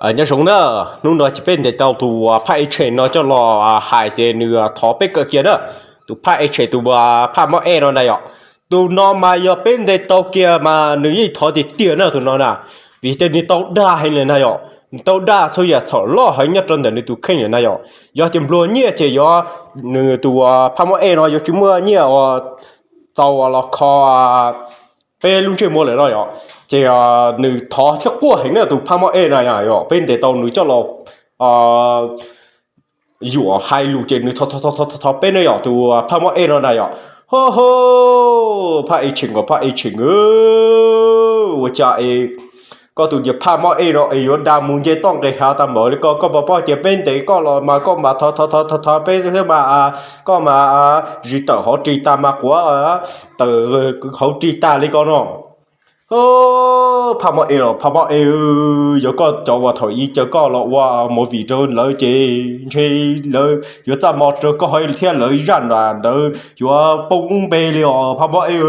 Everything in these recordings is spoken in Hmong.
Nyob zoo na, hnub no ces peb ntes tau tus phaj ej tsheej no coj los hais ces nws thov peb kawm kiag na. Tus phaj ej tsheej, tus phaj mob ej no na yom, tus no mas yog peb ntes tau kiag mas nws yeej thov tiag tiag na tus no na. Vim tias nws tau dag heev lawm na yom, nws tau dag txhua yam txhaum loj heev nyob rau ntawm nws tus kheej lawm na yom. Yog tias nplua nyiaj ces yuav, nws tus phaj mob ej no yuav tsis muaj nyiaj uas txaus los kho peb lub ntsej muag lawm no yom. Ces nws thov thiab quaj heev na tus phaj mob ej no yom, peb ntes tau nws coj los yuam hais lus ces nws thov thov peb na yom, tus phaj mob ej no na yom. Ho ho, phaj ej tsheej os, phaj ej tsheej, ua cas es koj tus niag phaj mob ej no es yuav dag mus nce toj nqis hav tag npaum li ko? Koj puas paub tias peb ntes koj los mas koj mas thov thov thov thov peb thiab mas, koj mas zis tawm hauv ris tag mas quav tawm hauv ris tag li ko no. Phaj mob ej los phaj mob ej, yog koj cov uas thaum ub caw koj los ua movie rau lawv ces ntshe lawv yuav txaj mo rau koj thiab lawv zaj ntawd yuav poob npe li os phaj mob ej.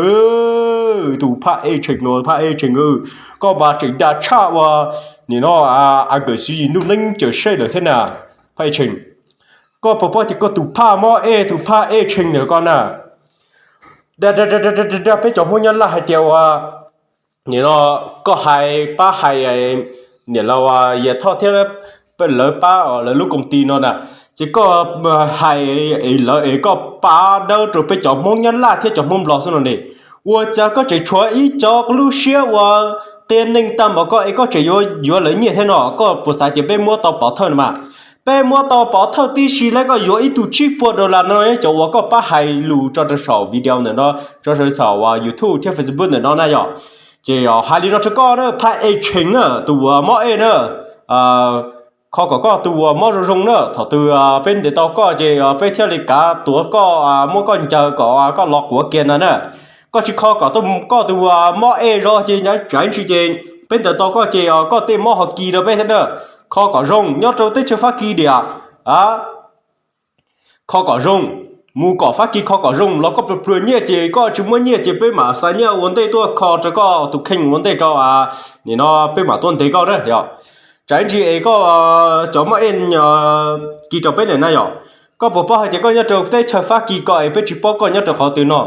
Tus phaj ej tsheej, phaj ej tsheej, koj mas tseem dag tshaj ua nim no a nkawm xwb yim ntuj neeb cawm seb lawm thiab na. Phaj ej tsheej, koj puas paub tias koj tus phaj mob ej, tus phaj ej tsheej ntawm koj na, dag dag dag dag dag peb cov Hmoob Nyab Laj hais tias ua nim no koj hais pab hais niam laus Yia Thoj thiab lawv pab lawv lub koom ti no na, ces koj hais es lawv es koj pab dawb rau peb cov Hmoob Nyab Laj thiab cov Hmoob Nplog xwb no ne. Ua cas koj tseem tshuav ib co lub siab ua qia neeg tag npaum koj es koj tseem yuav yuav lawv nyiaj thiab no? Koj puas xav tias peb muab tau pov thawj no mas? Peb muab tau pov thawj tib si lawm, koj yuav ib tug tsib puas dollar no cov uas koj pab hais lus tso rau saum video ntawm no, tso rau saum YouTube thiab Facebook ntawm no na yom. Ces hais li no rau koj na, phaj ej tsheej na, tus uas mob ej na, kho kom koj tus uas mob zoo zoo na, thaum twg peb ntes tau koj ces peb thiaj li kav tuav koj, muab koj ncaws kom koj los quav kiag ntag na. Koj tsis kho kom koj tus uas mob ej zog ces tsam ib ntsis ces peb ntes tau koj ces koj tej mob ho kis rau peb thiab na. Kho kom zoo, nyob rau teb chaws Fab Kis tiag, kho kom zoo, mus kom Fab Kis kho kom zoo los koj pluag pluag nyiaj ces koj tsis muaj nyiaj ces peb mam xa nyiaj ua ntej tuaj kho rau koj tus kheej ua ntej rau, nim no peb mam tuaj ntes koj na yom. Tsam ib ntsis es koj cov mob ej kis rau peb lawm na yom. Koj puas paub hais tias koj nyob rau teb chaws Fab Kis ko es peb tsis paub koj nyob rau qhov twg no?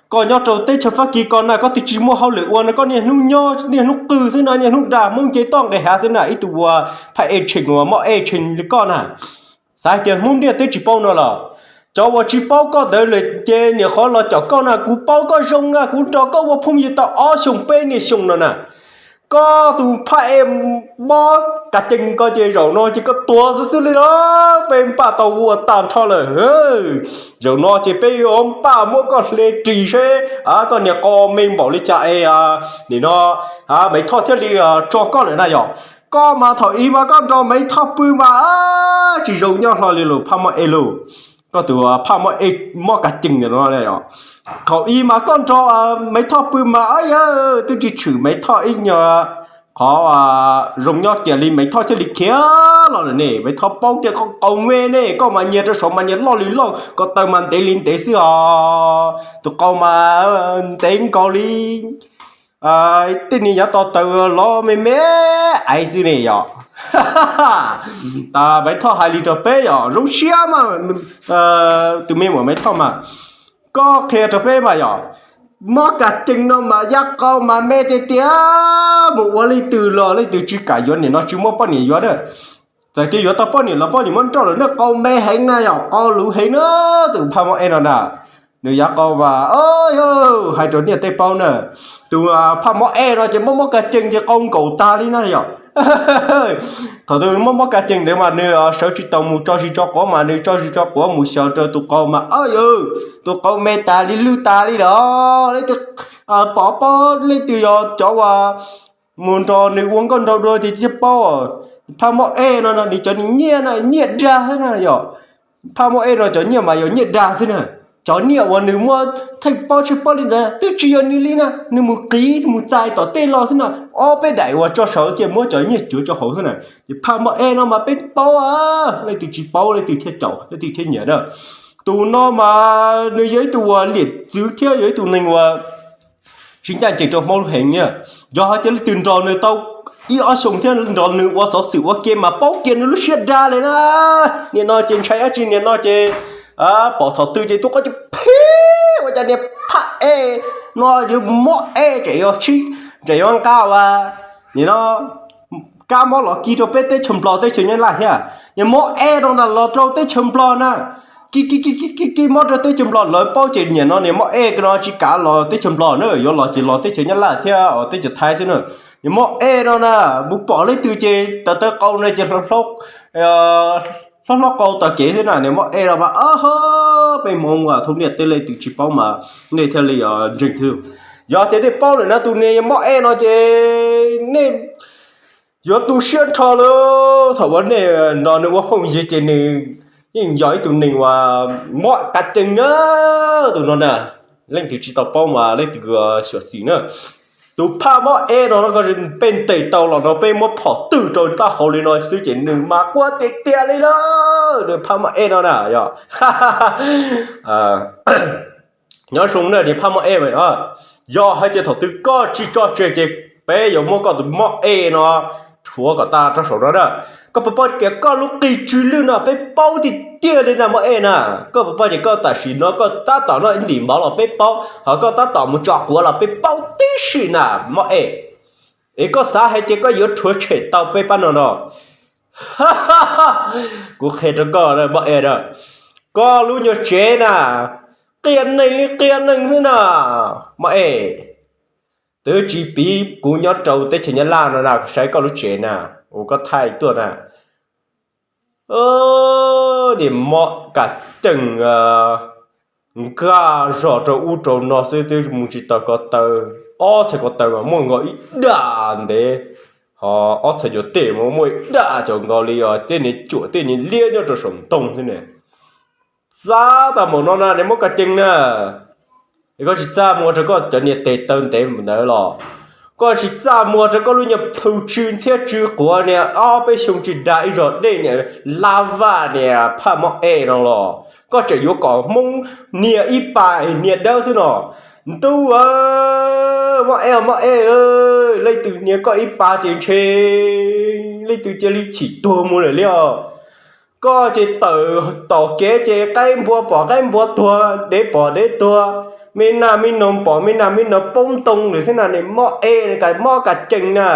Koj nyob rau teb chaws Fab Kis ko na koj twb tsis muaj hauj lwm ua no, koj niaj hnub nyob niaj hnub qw xwb no, niaj hnub dag Hmoob nce toj nqis hav xwb na, ib tug uas phaj ej tsheej uas mob ej tsheej li koj na. Xav hais tias Hmoob ntiaj teb tsis paub no los? Cov uas tsis paub koj ntawd lawm ces niam qhov los caum koj na, kuv paub koj zoo na, kuv nrog koj ua phooj ywg tau ob xyoos peb niaj xyoo no na. Koj tus phaj ej mob kas cees ko ces zaum no ces koj tuag xwb xwb li los? Peb npaj tau ua tag nrho lawm. Zaum no ces peb yuav npaj muab koj hle ris seb koj niag qau me npaum li cas es nim no Maiv Thoj thiaj li tso koj lawm na yom. Koj mas thaum ub mas koj nrog Maiv Thoj pw mas tsis zoo nyob hlo li los phaj mob ej lauj. Koj tus phaj mob ej mob kas cees ntawm no, thaum ub mas koj nrog Maiv Thoj pw mas yog twb tsis tshwm Maiv Thoj ib nyuag qhov zoo nyob kiag li, Maiv Thoj thiaj li khiav los lawm ne. Maiv Thoj paub tias koj qau me ne, koj mas nyiag rau saud mas nyiag loj li loj, ko taw mas ntev li ntev xwb os. Tus qau mas ntev nkaus li tej niag yav tos taws los me me aiv xwb ne yom. Maiv Thoj hais li rau peb yom, zoo siab mas tus me muam Maiv Thoj mas, koj qhia rau peb mas yom, mob kas cees no mas yaj qau mas me tiag tiag, mus ua leej twg los leej twg tsis kam yuav, nim no tsis muaj poj niam yuav na. Txawm tias yuav tau poj niam los poj niam muab nrauj lawm na, qau me heev na yom, qau luv heev na. Tus phaj mob ej no na, nws yav qau mas hais rau niaj teb paub na, tus phaj mob ej no ces mob mob kas cees ces qau nkaum tag li na yom. Thaum twg mob mob kas cees ntawd mas nws sawv tsis tau mus tso zis tso quav mas nws tso zis tso quav mus xyaw rau tus qau mas yog tus qau me tas li lwj tas li lawm. Leej twg pom paub, leej twg yog cov uas mus nrog nws ua nkauj nraug dua ces thiaj paub. Phaj mob ej no nws cov nyiaj na nyiaj dag xwb na yom. Phaj mob ej no cov nyiaj mas yog nyiaj dag xwb na. Cov nyiaj uas nws muaj theej pob tsheej pob li ntawd twb tsis yog nws li na, nws mus qiv mus txais tom tej los xwb na. Ob peb daim uas tso saud ces muab cov nyiaj cuav rau hauv xwb na. Ces phaj mob ej no mas peb paub, leej twg tsis paub leej twg thiaj caum leej twg thiaj nyiam na. Tus no mas nws yog ib tug uas liam txwv thiab yog ib tug neeg uas tsis ncaj ncees rau Hmoob lub heev na. Yog hais tias leej twg nrog nws tau ib ob xyoos thiab nrog nws ua xov xwm ua ke mas paub kiag nws lub siab dag li na. Nim no ces ntshai dab tsi, nim no ces pom thaum twg ces tus qub ces phib ua cas niag phaj ej no, mob ej tseem yuav tseem yuav nqa ua, nim no kab mob los kis rau peb teb chaws Nplog teb chaws Nyab Laj thiab. Niag mob ej no na los rau teb chaws Nplog na, kis kis kis kis kis mob rau teb chaws Nplog, lawv paub ces nim no niag mob ej no tsis kam los teb chaws Nplog na, yuav los ces los teb chaws Nyab Laj thiab teb chaws Thaib xwb na. Niag mob ej no na, mus pom leej twg ces taw taw qau no ces hlob hlob qau tom kev xwb na. Niag mob ej no mas, peb Hmoob as, thoob niaj teb leej twg tsis paub mas nej thiaj li ntseeg thiab. Yog tias nej paub lawm na, tus niag mob ej no ces nej yuav tu siab nrho lawm. Thaum uas nej nrog nws ua phooj ywg ces nws yeej yog ib tug neeg uas mob ka cees na. Tus no na, leej twg tsis tau paub mas leej twg xyuam xim na. Tus phaj mob ej no, peb ntes tau los no peb muab phom twj rau nws taub hau li no xwb ces nws mas quaj tiag tiag li lawm. Nws phaj mob ej no na, yog nyob zoo na, niag phaj mob ej, yog hais tias thaum twg koj tsis tso tseg ces peb yuav muab koj tus mob ej no rhuav kom tag rau saum no na. Koj puas paub tias koj lub qig tsw lwj no peb paub tiag tiag li na mob ej na. Koj puas paub tias koj tam sim no koj tab tom noj ib ntim mov los peb paub, ho koj tab tom mus tso quav los peb paub tib si na mob ej. Es koj xav hais tias koj yuav rhuav tshem tau peb pab no no? Kuv qhia rau koj mob ej na, koj lub nyuag tsev na, qias neeg li qias neeg xwb na mob ej. Twb tsis piv kuv nyob rau teb chaws Nyab Laj no na, kuv saib koj lub tsev na, ua koj thaij tuaj na, niag mob ka cees, nkag zog rau ub rau no xwb twb mus tsis tau ko taw. Ob txhais ko taw mas muaj nkaus ib daj ntev, ho ob txhais cov tej mas muaj ib daj cov nkaus li os tej niag cuam tej niag liab nyob rau saum ntoo xwb ne. Xav tau npaum no na, niag mob ka cees na. Es koj tsis txaj muag rau koj cov niag tes taw ntev ntawd los? Koj tsis txaj muag rau koj lub nyuag plhu tsw ntxhiab tsw quav niag ob peb xyoo tsis dag ib zog dej niag lab vaj niag phaj mob ej no los? Koj tseem yuav kom Hmoob niag ib pas niag dawb xwb no. Ntuj, mob ej, mob ej, leej twg niag koj ib pas ces ntshe leej twg cia li chim tuag mus lawm li os. Koj ces tawm tom kev ces qaib npua pom qaib npua tuag, dev pom dev tuag, me nag me noog pom me nag me noog poob ntoo lawm xwb na. Niag mob ej, mob ka cees na.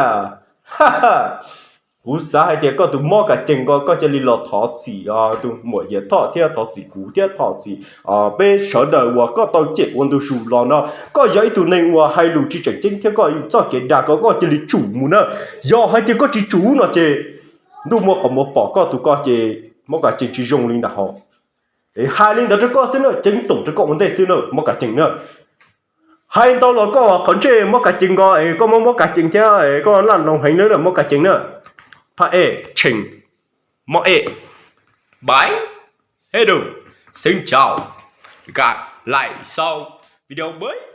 Kuv xav hais tias koj tus mob ka cees ko koj cia li los thov txim os tus muam Yias Thoj thiab thov txim kuv thiab thov txim peb sawv daws uas koj tau cem ua ntu zus los no. Koj yog ib tug neeg uas hais lus tsis tseem ceeb thiab koj txoj kev dag ko koj cia li tsum mus na. Yog hais tias koj tsis tsum no ces ntuj muaj qhov muag pom koj tus ko ces mob ka cees tsis zoo li ntawd hos. Es hais li ntawd rau koj xwb na, ceeb toom rau koj ua ntej xwb na mob ka cees na. Hais ntau los koj qhov ntsej mob ka cees ko es koj muab mob ka cees thiab koj laj loo heev na mob ka cees na. Phaj ej, tsheej, mob ej. Bye. Hello. Xin chào. Các bạn lại sau video mới.